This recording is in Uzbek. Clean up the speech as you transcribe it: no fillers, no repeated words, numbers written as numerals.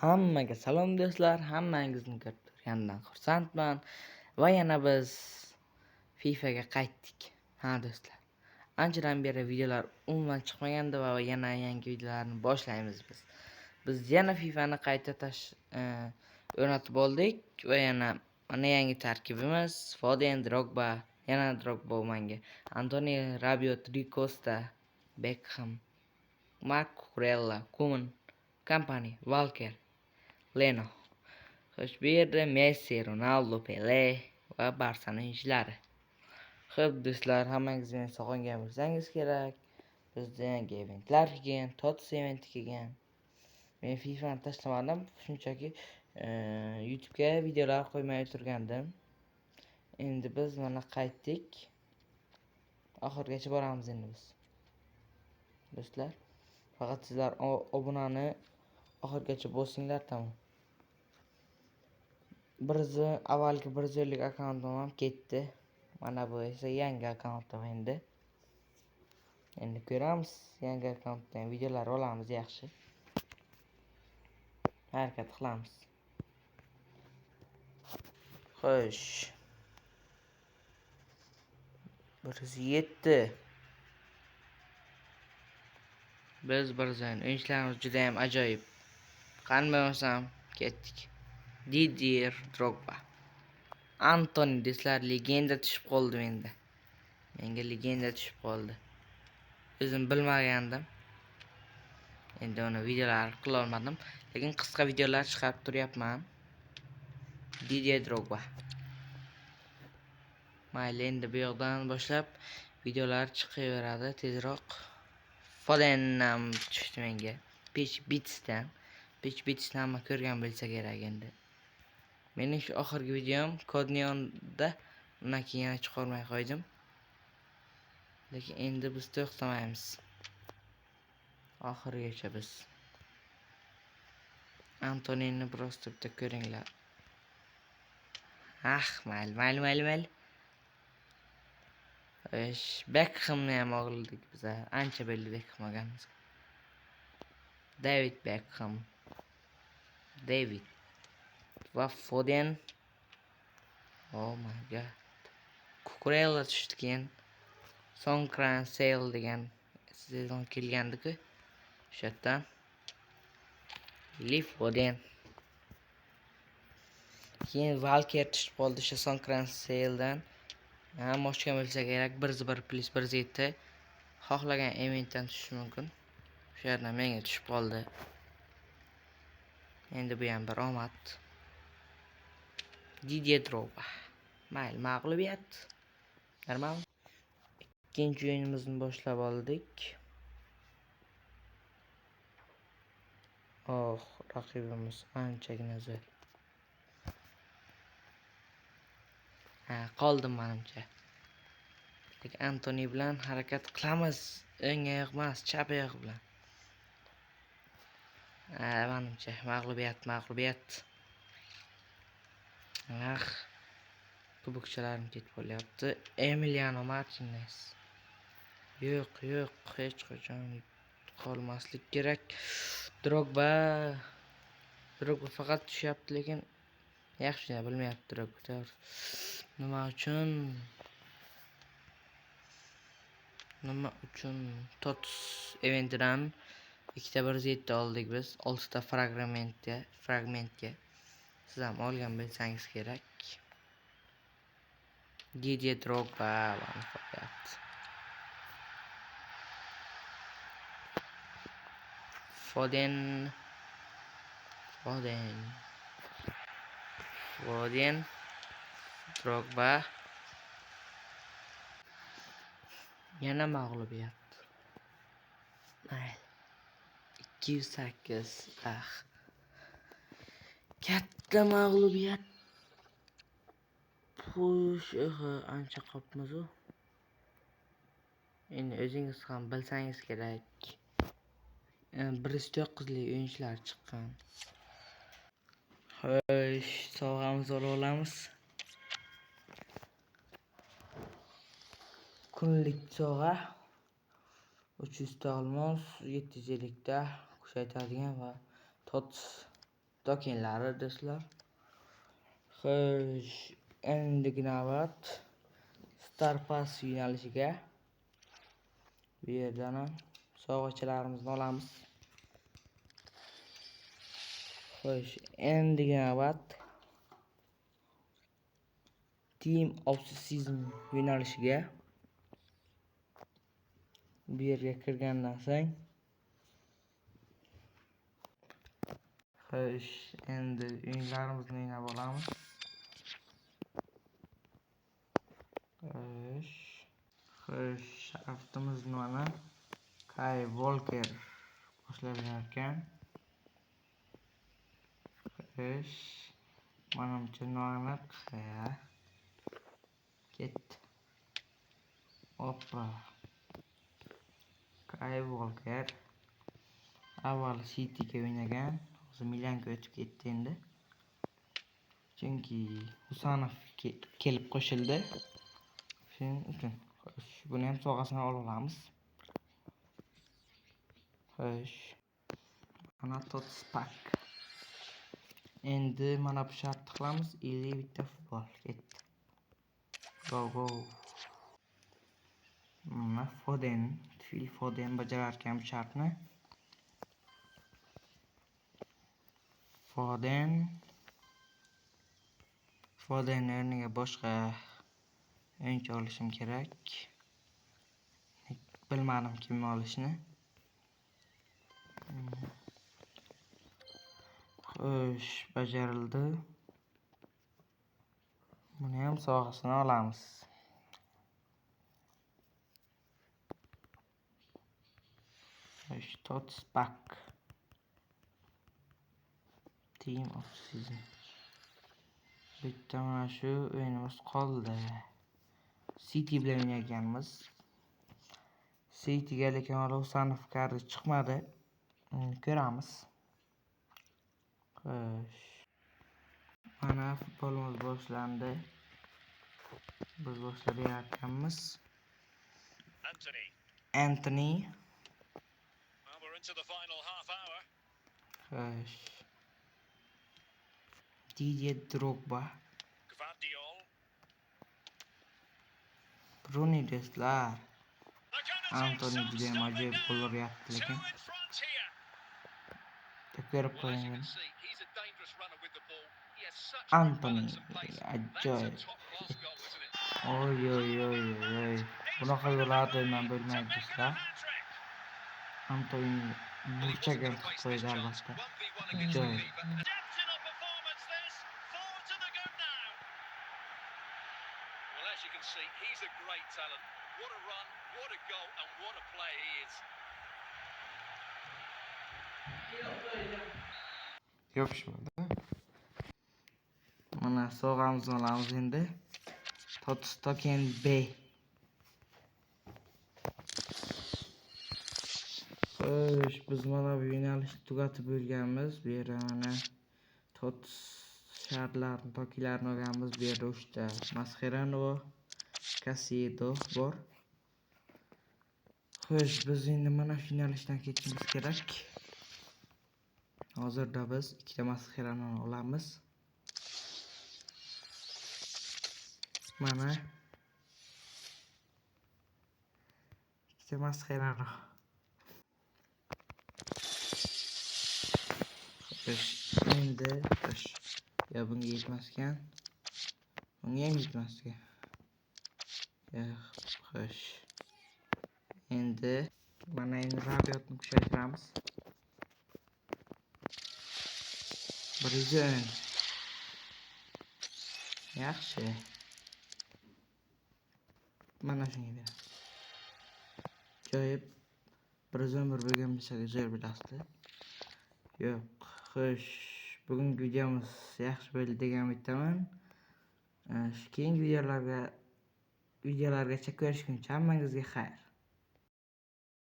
Hammaga salom do'stlar, hammangizni ko'rib turgandan xursandman va yana biz FIFAga qaytdik. Ha do'stlar, anchadan beri videolar umuman chiqmagandi va yana yangi videolarni boshlaymiz biz. Biz yana FIFAni qayta o'rnatib oldik va yana mana yangi tarkibimiz: Foden, Drogba, yana Drogba menga, Antoni Rabiot, Rui Costa, Beckham, Marc Cucurella, Koeman, Kompany, Walker, Leno. Xo'sh, bu yerda Messi, Ronaldo, Pele va Barsaning ishlari. Xo'p do'stlar, hammangiz meni sog'ingan bo'lsangiz kerak. Bizda yangi eventlar kelgan, TOTS eventi kelgan. Men FIFAni tashlamadim, shunchaki YouTube'ga videolar qo'ymay turgandim. Endi biz mana qaytdik. Oxirigacha boramiz endi biz. Do'stlar, faqat sizlar obunani oxirigacha bosinglar, tamom. Birzi avvalgi 150 akkauntim ham ketdi. Mana bu esa yangi akkauntim endi. Endi ko'ramiz, yangi akkauntdan videolar olamiz yaxshi. Harakat qilamiz. Xo'sh. 107. Biz bir o'yin. O'yinchilarimiz juda ham ajoyib. Qani bo'lmasam ketdik. Didier Drogba. Antoni do'stlar, legenda tushib qoldi menda. Menga legenda tushib qoldi. O'zim bilmagandim. Endi uni videolar qila olmadim, lekin qisqa videolar chiqarib turyapman. Didier Drogba. Mayli, endi bu yoqdan boshlab videolar chiqaveradi tezroq. Foden ham tushdi menga. Pitch Beats'dan. Pitch Beats'ni hamma ko'rgan bo'lsa kerak endi. Mening shu oxirgi videom Codneonda, undan keyin yana chiqarmay qo'ydim. Lekin endi biz to'xtamaymiz. Oxirigacha biz. Antonini просто bitta ko'ringlar. Ah, mayli, mayli, mayli, mayli. Xo'sh, Beckhamni ham oldik biz. Ancha bo'ldi Beckham olganimizga. David Beckham. David va Foden. Oh my god. Cucurella tushdi keyin. Songkran Sale degan sezon kelgandi-ku. O'sha yerdan. Li Foden. Keyin Walker tushib qoldi o'sha Songkran Sale'dan. Hamma ochgan bo'lsa kerak. 1-1 plus 1-7. Xohlagan eventdan tushishi mumkin. O'sha yerdan menga tushib qoldi. Endi bu ham bir omad. Didier Drogba. Mayli, mag'lubiyat. Normal. Ikkinchi o'yinimizni boshlab oldik. Oh, raqibimiz anchagina zo'r. Ha, qoldim menimcha. Lekin Antoni bilan harakat qilamiz. O'ng oyoq emas, chap oyoq bilan. Ha, menimcha mag'lubiyat, mag'lubiyat. Ah, kubokchalarim ketib qolyapti. Emiliano Martinez. Yo'q, yo'q, hech qachon qolmaslik kerak. Drogba. Drogba faqat tushyapti, lekin yaxshi bilmayapti Drogba. To'g'ri. Nima uchun? Nima uchun TOTS eventidan ikkita 107 oldik biz, 6 ta fragmentga. Siz ham olgan bo'lsangiz kerak. Didier Drogba va nihoyat. Foden. Foden. Foden. Drogba. Yana mag'lubiyat. Mayli. 208. Ah. Katta mag'lubiyat. Xo'sh, ancha qolibmiz-u. Endi o'zingiz ham bilsangiz kerak. 109lik o'yinchilar chiqqan. Xo'sh, sovg'amizni olib olamiz. Kunlik sovg'a 300 ta olmos, 750 ta kuchaytiradigan va TOTS tokenlari do'stlar. Xo'sh, endigi navbat Star Pass yo'nalishiga. Bu yerdan ham sovg'achalarimizni olamiz. Xo'sh, endigi navbat Team of the Season yo'nalishiga. Bu yerga kirgandan so'ng xo'sh, endi o'yinlarimizni o'ynab olamiz. Xo'sh, shartimizni mana Kyle Walker boshlab ekan. Xo'sh, manimcha noaniq. Ketdi. Oppa. Kyle Walker avval Cityga o'ynagan, hozir Milanga o'tib ketdi endi. Chunki Husanov kelib qo'shildi. Shuning uchun xo'sh, buni ham sovg'asini olib olamiz. Xo'sh. Mana Tots Pack. Endi mana bu shartni qilamiz. 50 bitta futbol ketdi. Go go. Mana Foden, Phil Foden bajarar ekan bu shartni. Foden o'rniga boshqa o'yinchi olishim kerak. Bilmadim kimni olishni. Xo'sh, bajarildi. Buni ham sovg'asini olamiz. Xo'sh, Tots Pack. Team of Season. Bitta mana shu o'yinimiz qoldi. City bilan o'ynaganmiz. Cityga lekin hali Husanov kardi chiqmadi. Ko'ramiz. Xo'sh. Mana futbolimiz boshlandi. Biz boshlab berayotganmiz. Anthony. Xo'sh. Didier Drogba. Rooney do'stlar. Anthony juda ham ajoyib gol uryapti lekin. Ko'rib qo'ying. Anthony ajoyib. Oy oy oy oy. Bunaqa gollarni men bilmayman do'stlar. Anthony burchak ham qilib qo'ydi albatta. Ajoyib. Yopishmadi. Mana sovg'amizni olamiz endi. Tots Token B. Xo'sh, biz mana bu yo'nalishni tugatib bo'lganmiz. Bu yerda mana Tots shartlarni, tokilarni olganmiz. Bu yerda 3 ta Mascherano, Caicedo bor. Xo'sh, biz endi mana shu yo'nalishdan ketishimiz kerak. Hozirda biz 2 ta Mascherano'ni olamiz. Mana 2 ta Mascherano. Xo'sh, endi xo'sh. Ya bunga yetmas ekan. Bunga ham yetmas ekan. Xo'sh. Endi mana endi Rabiotni kuchaytiramiz. 110. Yaxshi. Mana shunga beramiz. Ajoyib. 111 bo'lgan bo'lsa zo'r bo'lardi. Yo'q, xo'sh, bugungi videomiz yaxshi bo'ldi degan umiddaman. Keyingi videolargacha ko'rishguncha hammangizga xayr.